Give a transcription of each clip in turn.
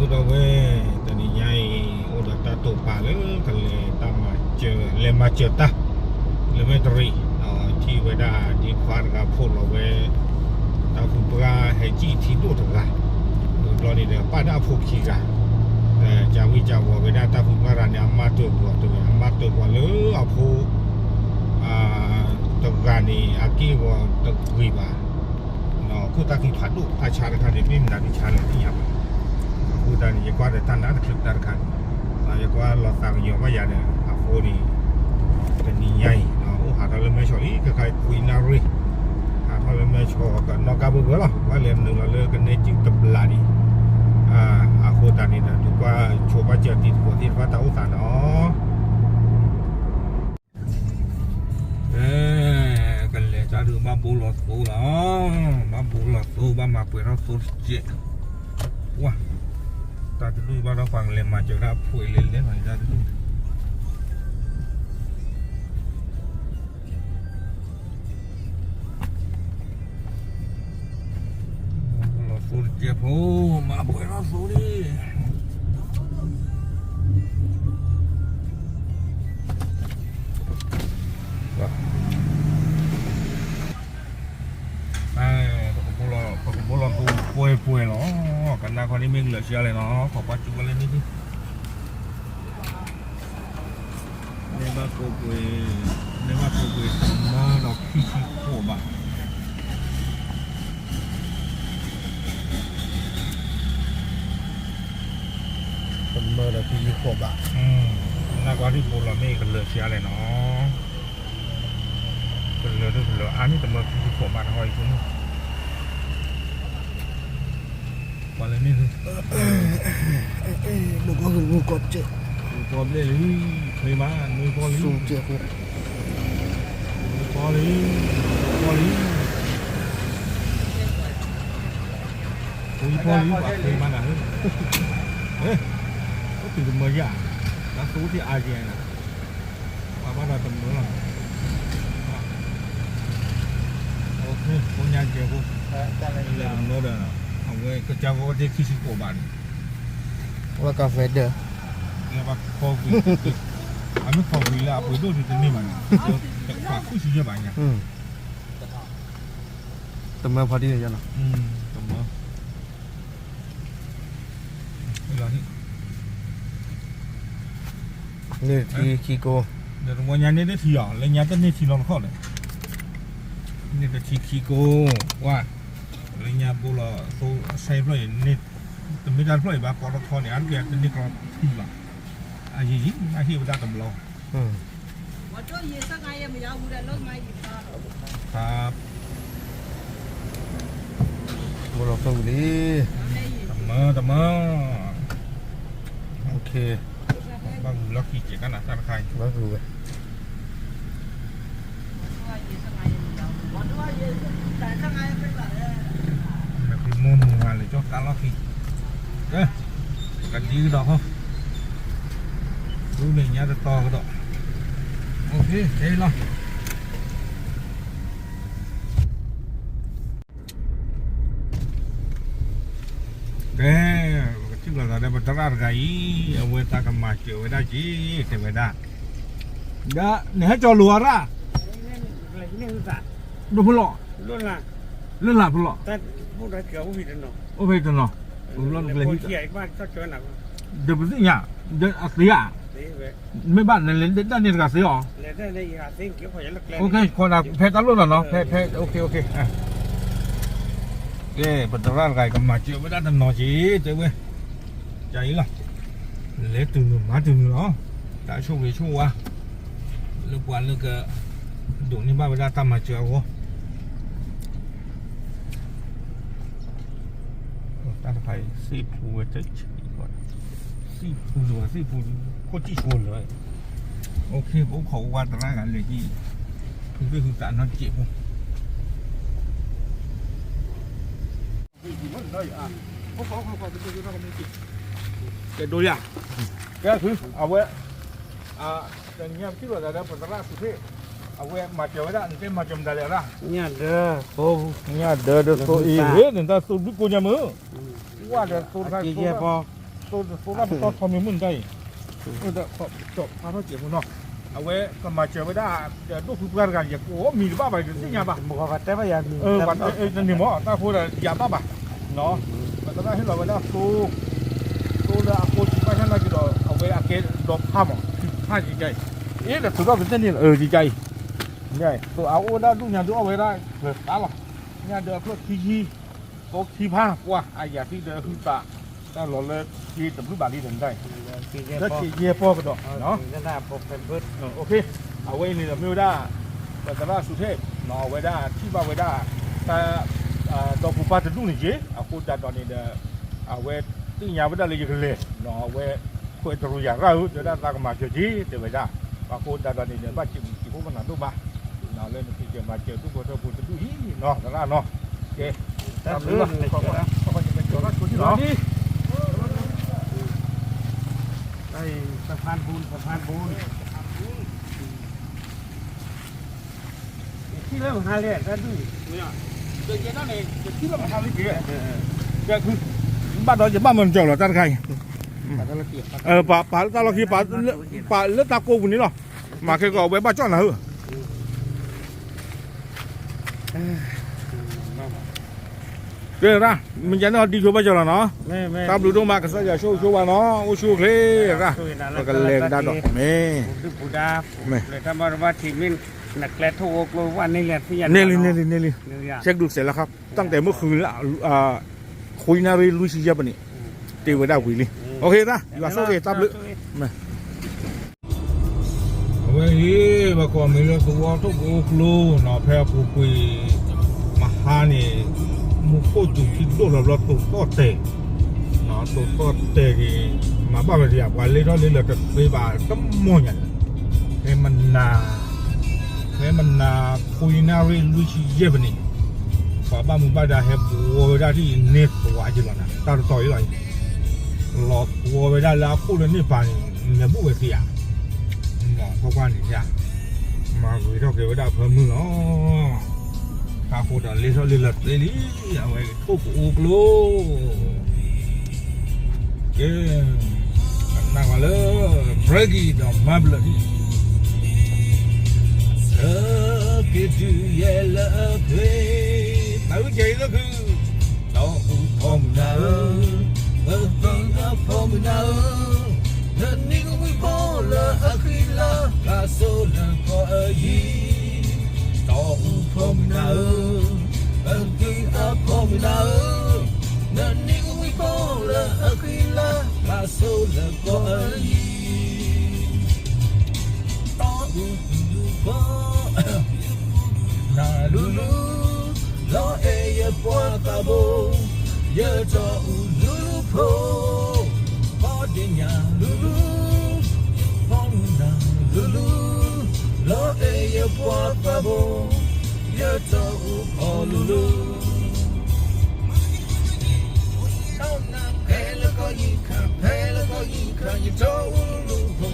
ဒီပုၢ်ဒီဝဲၢ်, တနံၤညါအံၤ အိၣ်ဒီးတၢ်တိာ်ပာ်လၢကလဲၤတၢ်မၤစၢၤ, လဲၤမၤစၢၤတၢ် လၢမဲၢ်တရံး, ထံၣ်ဝဲဒၣ်ဒ့ခွါတဂၤဖှိၣ်လီၤဝဲ တၢ်ဖုပှၢ်ဟဲကံၣ်ထံဒိၣ်တဂၤ, ဝံၤဘျီန့ၣ်ဒီး ပာ်ဒၣ်အဖိခံဂၤ, ဒီးကးဝံၣ်ကးဝီၤဝဲဒၣ်တၢ်ဖုပှၢ်တဂၤန့ၣ် အမါတၢၢ်ပှၤတဂၤ, အမါတၢၢ်ပှၤလၢအဖိ တဂၤန့ၣ် အက့ၢ်အဂီၤတဂ့ၤဘၣ်, ခိၣ်တၢ်ခံဖးဒိၣ် တၢ်ဆါတခါန့ၣ် မ့ၢ်မနုၤတဆါလဲၣ်သ့ၣ်ညါဘၣ်, အဃိသတးန့ၣ် ယကွၢ်ဒီးတၢ်နါတချုးတၢ်တခါန့ၣ်, ယကွၢ်လီၤသးကညီၤဘၣ်ယၤဒီး အဃိန့ၣ် တနံၤညါအံၤ အိၣ်ဟးထီၣ်လၢမဲၢ်ဆီးလံ ခဲခါခွံနၣ်ရံၣ်, ဟးထီၣ်လၢမဲၢ်ဆီးကနီၣ်ကါဘၢဘၢလီၤ, ကွၢ်လဲၤနုာ်လီၤလၢကနဲကၠူၣ်တဘျးဒံး, အဃိသတးန့ၣ်ဒီး ဒုးကွၢ်ဆိဘၣ်စၢၤတံၤသကိးသ့ၣ်တဖၣ်တၢ်အိၣ်သးနီၤ ကလဲၤတၢ်ဒုးဘၣ်ဘိလီၤသိလီၤ, ဘၣ်ဘိလီၤသိ ဘၣ်မၤပှဲၤထီၣ်သိတကဲး, ပှၢ်, တၢ်တဒူၣ်ဘၣ်ဒီးပှၤကလဲၤမၤစၢၤတၢ်ဖှဲးလဲၤလဲၤလီၤန့ၣ် တၢ်တဒူၣ် လီၤသိတကဲးဖိ, မၤပှဲၤထီၣ်သိလံ ပကဘိလီၤသိပှဲၤပှဲၤလီၤ, ကနၣ်ခီဒ်မ့ၢ်ကလၢာ်ဆံးအါလဲၣ်နီၤ, ခိးကွၢ်ကၠူဝဲလၢန့ၣ်ဒံး, န့ၢ်ဘၣ်ကိးပှ့ၤ, န့ၢ်ဘၣ်ကိးပှ့ၤတမၢဒီးခံဆံဃိးဘး, တမၢဒီးခံဆံဃိးဘး, နၢ်ကွၢ်ဒ်ဘိလီၤမ့ၢ်ကလၢာ်ဆံးအါလဲၣ်နီၤ, ကလၢာ်ဒ်ကလၢာ်အါန့ၣ် တမၢခံဆံဃိးဘးတဟီအံၤန့ၣ် ပှၤလၢန့ၣ်, ဘိကီၢ်ဂ့ၢ်မူကီၢ်စဲၣ်, ကီၢ်ဘျဲၣ်လံ, ဖဲမး နွံကီၢ်လံ, နွံကီၢ်လံ, နွံကီၢ်လံ, နွံကီၢ်လံ, ပှၤဖဲမးနၤ, အိၣ်တုၤတမၢယၤ, တၢ်သိၣ်တ့ၢ်အါယဲနၤ ပှၤဘၣ်ဒီးတမၢလီၤ, ဖိညါကဲဖိ, လဲၤတမၢဒီး, အဝဲကစၢ်ဂီၢ်တ့ၢ်ခံဆံကိးဘးန့ၣ်, ဝဲကၢ်ဖဲဒၢး, လၢဘၣ်ခီကွံာ်, အမ့ၢ်ခီကွံာ်လၢအပှ့ၤဒိၣ်န့ၣ်တန့ၢ်ဘၣ်န့ၣ်, တခွးဃုဆံယဲၢ်ဘးညါ, တမၢဖီတံၢ်န့ၣ်, တမၢ လၢထံခံကိ, ဒီးတဝီညါန့ၢ်တထံၣ်အီၤ လၢညါတန့ၢ်ထံလီၤတခီၣ်ဒီး, န့ၢ်တထံခံကိ, ဝါ, လၢညါဘိလီၤသိအဆဲဖျၢၣ်အံၤ, တမ့ၢ်တၢ်တဖျၢၣ်အံၤဘၣ် ပီတထီန့ၣ် အါတက့ၢ်တန့ၢ်ကျီထံလီၤ, အယံာ်ယံာ် အဟ့ၣ်ဝဲဒၣ်တဘျီ ဘိလီၤသိလံ, တမၢတမၢ, ဘၣ်ဂုာ်လီၢ်ခံစဲးကနၣ်တၢ်တခါအံၤ, ဘၣ်ဂုာ်ဝဲ မ့ၢ်ဖံမိၢ်မုာ်မးလၢကၠီၣ်တၢ်လီၢ်ခံ, ကဒံကဒီးဃီ, ဒူန့ၣ်ညါတတီကဒီး, အိၣ်ဖဲလီၤ. ကဲ, ပကထံၣ်လိာ်သးဒီးပသရၣ်တဂၤအံၤ, အဝဲသးကမၤစၢၤဝဲဒၣ်က့ၤ တဲဝဲဒၣ်, ဒီးနဟဲကၠီၤလိာ်အရၣ်, ဒိၣ်ဖုလီၤ, လၢလာ်ဖုလီၤ, အိၣ်ဖဲတနီၤ, ဒီးပသ့ၣ်ညါ, ဒီးအသ့ဧါ, မ့ၢ်ဘၣ်နလဲၤဒၣ်န့ၣ်တဂၤသ့အီၤ, ခိးဒၣ်ဖဲတၢ်လိၣ်နီၤနီၤ, ဖဲ, ဖဲ, ကဲ ပသရၣ်တဂၤအံၤကမၤစၢၤဝဲဒၣ်တနီၤက့ၤ တဲဝဲ, ကၢ်အံၤလီၤ, လဲၤတုၤနုာ်မၤတုၤနုာ်လီၤ, တၢ်ဆိၣ်ဂ့ၤဆိၣ်ဝါ, လၢပှၤလၢက, ဒိးန့ၢ်ဘၣ်ဝဲဒၣ်တၢ်မၤစၢၤအဂီၢ် တၢ်တဖၣ်အံၤ သ့ၣ်ဖူဝဲတ, သ့ၣ်ဖူလၢၤ, သ့ၣ်ဖူ, ခိၣ်စံၣ်ဆိလၢၤ, အိၣ်ခိးဝဲသရၣ်ဂၤလဲၤဟံၣ်, ဖုသ့ၣ်ဖုသးနီတစဲးဖိ, ကဲဒိယၤ, ကဲဖု, အဝဲ, တနံၤညါပထံၣ်လိာ်သးဒီးပသရၣ်သုးဖ့ၣ်, အဝဲမၤစၢၤဝဲဒၣ် နတဲမၤစၢၤမတၤလဲၣ်အရၣ်, ညၣ်ဒၢ, ညၣ်ဒၢဒီးသိအံၤ, နတၢ်သိဒုကိညါမုၢ်, ဝၣ်ဒီးသိတခါ, သိလၢပတီၢ်ထီမ့ၢ်မုၢ်နံၤတၢ်အံၤ, ဒီးခီကၠီဖးထီၣ်စဲးဖိနီၤ, အဝဲကမၤစၢၤဝဲဒၣ် ဒီးဒိၣ်ဖုပှၢ်တဂၤ ယကိးမံၤတဘၣ်ဘၣ် ယတသ့ၣ်ညါဘၣ်, တန့ၢ်မး တၢ်ဖိဒီးယၤဘၣ်ဘၣ်, ပသရၣ်ဟ့ၣ်လီၤဝဲဒၣ်သိ, သိလၢအဃိစံးဘၣ်ဆၣ်နာ်က့ဒီး အဝဲအကဲဒီဖးမး ထံဖးယကဲအံၤ, အ့ဒီးထုးထီၣ်ကသ့ၣ်န့ၣ်လီၤ ယကဲအံၤ, သိးအအိၣ်ဝဲဒၣ်ဒူၣ်ညါဒုးအီၣ်ဝဲဒၣ် သၢလီၤ, ညါဒီးအဖျိၣ်ခံဆံ သိခံဖး ပှၤအယၤသံဒီးဟုသး တၢ်လီၤလၢက့တဘျုးဘၣ်လံဒီးနတၢ်အံၤ, လၢက့ယဲၢ်ပီၢ်ကဒီး, အဝဲအံၤန့ၣ်ဒီးမ့ၢ်ဝဲဒၣ် ပသရၣ်စူၤထဲ, အဝဲဒၣ်ထံၣ်ဘၣ်ဝဲဒၣ် တၢ် ဒီဖိပၢ်တဒူၣ်န့ၣ်က့ၤ အဃိသတးဒီးန့ၣ်ဒီး အဝဲသ့ၣ်ညါဝဲဒၣ်လၢယကလဲၤ, အဝဲ ခွဲးတရူးယၤရၣ်ဧၢ တဲဝဲဒၣ်သးကမၤစၢၤက့ၤ တဲဝဲဒၣ်, အဃိသတးဒီးန့ၣ်ဒီး ဘၣ်စံးဘျုးစံးဖှိၣ်ပနၤဒိၣ်မး လၢနက့ၤကဲမၤစၢၤဒူၣ်ဖိထၢဖိတဒူၣ်အံၤနီၤ သရၣ်နီၤ, ကဲ တၢ်ဘျုးလီၤ ကကၠီၤထီၣ်ဆိဒံးလီၤ တၢ်အံၤ သဖါဘူ သဖါဘူန့ၣ် ထံၣ်လၢမဟါလဲၣ် တၢ်ဒူၣ်န့ၣ် ဘၣ်ဒီးယဘၣ်မၤစၢၤလီၤ တၢ်တခါအံၤ, ပာ်လၢတၢ်လီၢ်ခံ ပာ်လၢတၢ်ကိးပူၤန့ၣ်လီၤ, မၤခဲကီးအဝဲဘၣ်ကၠီၣ်နၤဧၢ, ကဲဒၣ် မ့ၢ်ယၤန့ၣ်ဟီဒ်ဆိဘၣ်ကၠီၣ်လီၤနီၤ, တၢ်ဘျုးဒိၣ်မး ကစၢ်ယွၤဆိၣ်ဂ့ၤဆိၣ်ဝါနီၤ အိၣ်ဆူၣ်အိၣ်ချ့ရၣ်, ပကလဲၤကဒါဒီး မ့ၢ် မ့ၢ် န့ၣ်လံ န့ၣ်လံ ဆဲးကဒုးစဲးလၢခါ, တၢ်တဲမုၢ်ဃုလၢ ခွံနၣ်ရံၣ်လွံၢ်ဆံယဲၢ်ပနံး, တ့ဝဲဒၣ်ဝံၤလံ, ယွၤဆိၣ်ဂ့ၤတၢ်ဘျုး, အဝဲအံၤ ပကိးမံၤလၢသဝီထိၣ်ကအိၣ်ကျိနီၤ ဖဲအပူၤကွံာ် မဟါန့ၣ် မူခိၣ်စူၤထံဒိၣ်လီၤဘျီတိာ်သီၣ်တဲာ်, တိာ်သီၣ်တဲာ်က့ၤ မၤဘၣ်ဝဲဒၣ် ပှၤလ့ထီၣ်လ့လၢတသ့ဘၣ်တမီၢ်ညါန့ၣ်, ဖဲမနၤ ဖဲမနၤ ခွံနၣ်ရံၣ်လွံၢ်ဆံယဲၢ်ပနံး, ပှၤဘၣ်မူဘၣ်ဒါဟဲဘှီဝဲဒၣ်ဒ်အံၤန့ၢ်သဝီက့ၤလီၤနၤ တၢ်တတီၤအံၤလီၤ, လီၤဘှီဝဲဒၣ်လၢအခိၣ်လၢန့ၣ်ပၤန့ၣ် မ့ၢ်ဘူၣ်ဝဲသ့ဧါ, ကွၢ်ကွၢ်န့ၣ်ယါ, မၤဂ့ၤထီၣ်က့ၤဝဲဒၣ်ဖၢမုၢ်လီၤ, တၢ်ဃိဒီးလ့ထီၣ်လ့လၢသ့လံ, အဝဲထိၣ်ကအိၣ်ကျိ ကဲ, ကနၣ်ဝဲလၢ Breaky ဒီး Marvelous ဒ် လၢက့ၤတုၤယဲလၢအချ့, သးဝံၣ်ကဲအံၤလၢခု, ဒီးအူဖီမုၢ်နၤဧၢ, ပသံအဖီမုၢ်နၤဧၢ, နနံၤကဝံၢ်ဖိလၢအဃံလၤ, ကျါစိလၢကီၢ်အယံၤ ဒီးအူဖီမုၢ်နၤဧၢ, ပသံအဖီမုၢ်နၤဧၢ, နနံၤကဝံၢ်ဖိလၢအဃံလၤ, ကျါစိလၢကီၢ်အယံၤ, ဒီးအူဖီ နၤလူလူ, လီၤအဲၣ်ယပှၤသးဘိ, ယတီအူလူလူဖိ, ဖီဒ့ညါလူလူ, ဖီမုၢ်နၤလူလူ, လီၤအဲၣ်ယပှၤသးဘိ, ယတီအူဖီလူလူ ဖဲလၢကီၢ်ယံၤခါ, ဖဲလၢကီၢ်ယံၤခါ ယတီအူလူလူဖိ,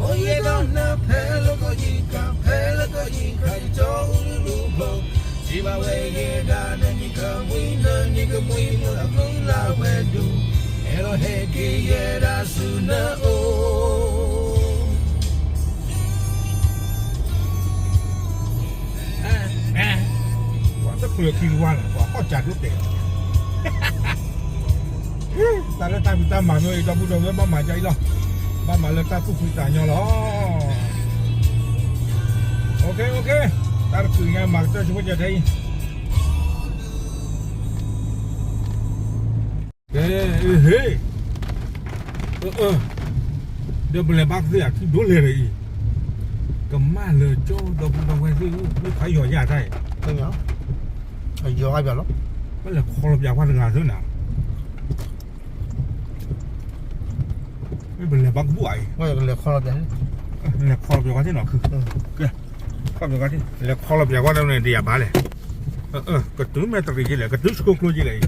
အိၣ်ယဲဒီးနၤ ဖဲလၢကီၢ်ယံၤခါ, ဖဲလၢကီၢ်ယံၤခါ ယတီအူလူလူဖိ, စံးဘၣ်ဝဲယဲဒၣ် နနံၤကမှံ နနံၤကမှံ မ့ၢ်အဃံလၤဝဲဒိၣ်, အဲၣ်ဒိးဟဲက့ၤယဲဒၣ်ဆူနအိၣ် ပှၤတချုးခံတဝါန့ၣ် ပှၤဟီၣ်စၢ်ဒိၣ်တဲာ်, တၢ်လၢတၢ်ဖံးတၢ်မၤမ့ၢ်အံၤ ဒီပုၢ်ဒီဝဲၢ်ဘၣ်မၤဒ်အံၤလီၤ, ဘၣ်မၤလၢတၢ်သူၣ်ဖှံသးညီလီၤ, အိၣ်ခ့ အိၣ်ခ့, တၢ်တချုးညါမၤကတၢၢ်ဆိဖိကဲထဲအံၤ ကဲ, ဟ့ၣ်, ဒီးပလဲၤဘၣ်သ့ၣ်အထံဒိၣ်လဲၣ်ဒီးအံၤ, ကမၣ်လၢကၠီဒီပုၢ်ဒီဝဲၢ်သ့ၣ်ဧၢ, မ့ၢ်ဖးယီၤယၤတၢ်အံၤ, ယီၤအါဘၣ်လီၤ, ပလဲၤခီလီၤပၠးကွၢ်တဂၤသုနၤ, မ့ၢ်ပလဲၤဘၣ်ကဘူၣ်အံၤ, လဲၤခီလီၤပၠး, လဲၤခီလီၤပၠးကွၢ်သ့ၣ်နီၤ, ကဲ, ခီလီၤပၠးကွၢ်သ့ၣ်, လဲၤခီလီၤပၠးကွၢ်သ့ၣ်န့ၣ် တယၤဘၣ်လဲၣ် ကတုၤမဲာ်တရံးက့လဲၣ်, ကတုၤဆှိကျိက့လဲၣ်,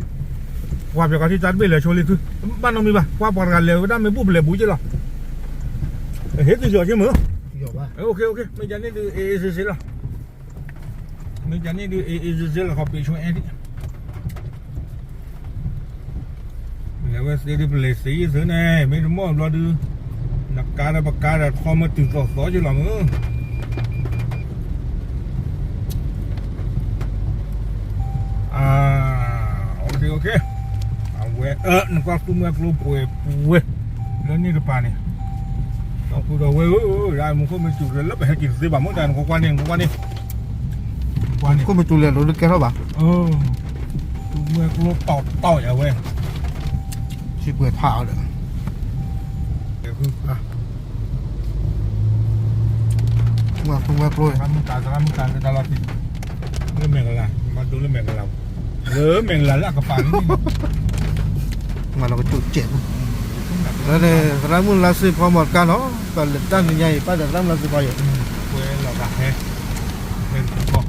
ကွၢ်ပၠးကွၢ်ထံၣ်တၢ်တဘ့ၣ်လဲၤဆိလံသု, ဘၣ်နီတမံၤဘၣ်, ကွၢ်ပှၤတဂၤလဲၤဝဲဒၣ်မ့ၢ်ဘူၣ်ပလဲၤဘူးက့လီၤ, ဟ့ၣ်သုယီၤက့မုၢ်, မ့ၢ်ကန့ၣ်ဒုး အ့ၣ်အ့ၣ်စ့စ့လီၤ, မ့ၢ်ကန့ၣ်ဒုး အ့ၣ်အ့ၣ်စ့စ့လီၤ ခီပ့းဆိအဲၣ်ဒံး, လဲၤ ဝဲသ့ဒ်ပလဲၤသ့ယသ့န့ၣ် မ့ၢ်တမီၢ်ဘျီဒုး နကါဒီးပကါဒီးထီမ့ၢ်တုၤသီသီကလီၤမုၢ် အဝဲ နကွၢ်သူမွဲကျိပှဲၤပှဲၤ လၢန့ၣ်တပၤန့ၣ် ဒီပုၢ်ဒီဝဲၢ်ဧၢ မူခိၣ်မ့ၢ်စူၤလၢပဟဲက့ၤတသ့ဘၣ်မ့ၢ်တၢ် နကွၢ်ကွၢ်န့ၣ် နကွၢ်ကွၢ်န့ၣ် နကွၢ်န့ၣ် မူခိၣ်မ့ၢ်စူၤလဲၤလိၤလၢကဲထီၣ်ဘၣ် သူမွဲကျိတီတီယဝဲ ထံပှဲၤဖးအီၤဒီး သူမွဲကျိ သရၣ်မုၣ်ကါ သရၣ်မုၣ်ကါလၢတၢ်လီၢ်ခံ လၢမဲၢ်ကလၤ မၤဒိလၢမဲၢ်ကလၤ လၢမဲၢ်ကလၤလၢအကပၤန့ၣ် မၤလီၤကစူၣ်စဲး လၢန့ၣ် သရၣ်မုၣ်လါစ့ဖီမီၤတကါနီၤ ပှၤလဲၤတၢ်နံၤညါအံၤ ပၢ်ဒီးသရၣ်မုၣ်လါစ့ဖီအံၤ ဝဲလီၤဂာ်ဟဲ ဟဲတကီၢ်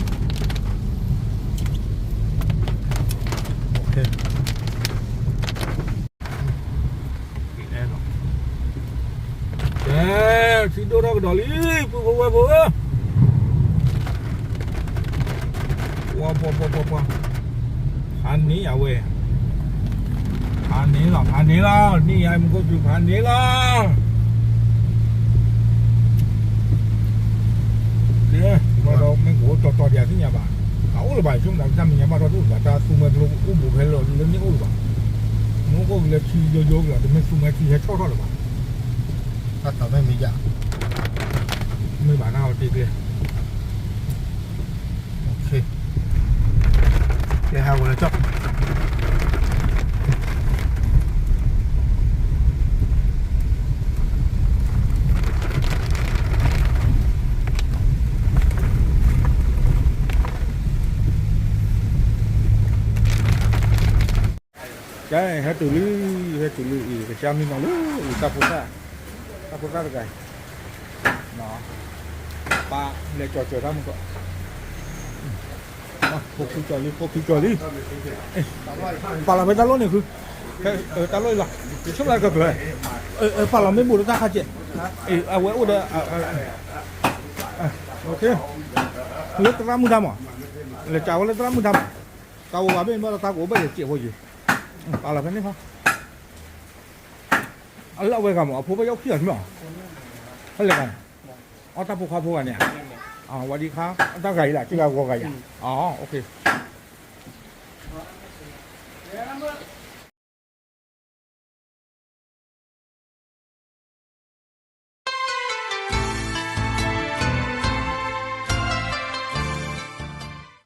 ကဲ ထံဒိၣ်ထီၣ်ကဒီးလံ ပုၢ်ဖိဝဲၢ်ဖိဧၢ ပှၤပှၤပှၤပှၤပှၤ ဖးန့ၢ်အဝဲ ဖးန့ၢ်လီၤ ဖးန့ၢ်လီၤ နံၣ်ယါမူခိၣ်စူၤဖးန့ၢ်လီၤ ကဲ ဘၣ်ဒီးမ့ၢ်ကအိၣ်တီတီဒံးသ့ၣ်ညါဘၣ် အအိၣ်လၢၤဘၣ် ဆိကမိၣ်တၢ်မံၤညါဘၣ်ထီၣ်တအိၣ်လၢၤဘၣ် တၢ်သူမွဲကျိအိၣ်ဘူးဖဲလၢလၢန့ၣ်အိၣ်လၢၤဘၣ် မ့ၢ်အိၣ်ကလၢထံယိယိကလီၤ တမ့ၢ်သူမွဲထံဟဲဆီၣ်ထီၣ်လၢၤဘၣ် တၢ်တီမ့ၢ်မ့ၢ်ယါ မ့ၢ်ဘၣ်နၢ်အီၤတ့ကျဲ ကဲဟးဂီၤလၢကၠီ ကဲ ဟဲတုၤလံ ဟဲတုၤလံအံၤ ကစၢ်မံနီၤလံ အံၤတၢ်ဖိသၣ် တၢ်ဖိသၣ်တဂၤအံၤ ပၢ်လဲၤကၠီၤစၢၤတၢ်မူကီး ဖိခံကၠီၤလံ ဖိခံကၠီၤလံ ပာ်လီၤဖဲတၢ်လီၢ်န့ၣ်ဃု တၢ်လီၢ်အံၤလီၤ ဆိကမိၣ်ကကျၢၤ ပာ်လီၤမ့ၢ်ဘူးလၢတၢ်ခါကဲး အဝဲအိၣ်ဒီး လၢသရၣ်မုၣ်တၢ်မး လဲၤကးဝဲလၢသရၣ်မုၣ်တၢ်မး တၢ်အိၣ်ဘၣ်မ့ၢ်ဘၣ်ဒီးတၢ်ကအိၣ်ဘၣ်ယဲၢ်စဲးဖိယဲၢ် ပာ်လီၤဖဲန့ၣ်ခီ အလၢအဝဲဂၤမး အဖိဘၣ်ယီၣ်ခံဂၤမ့ၢ်အီၤ ဖဲလဲၣ်ဂၤန့ၣ် အတၢ်ဖိခွါဖိဂၤန့ၣ် ဝၤဒံခါ တၢ်ဂၤအံၤလၢ က့ဂၤဂီၤဂၤယၤ အ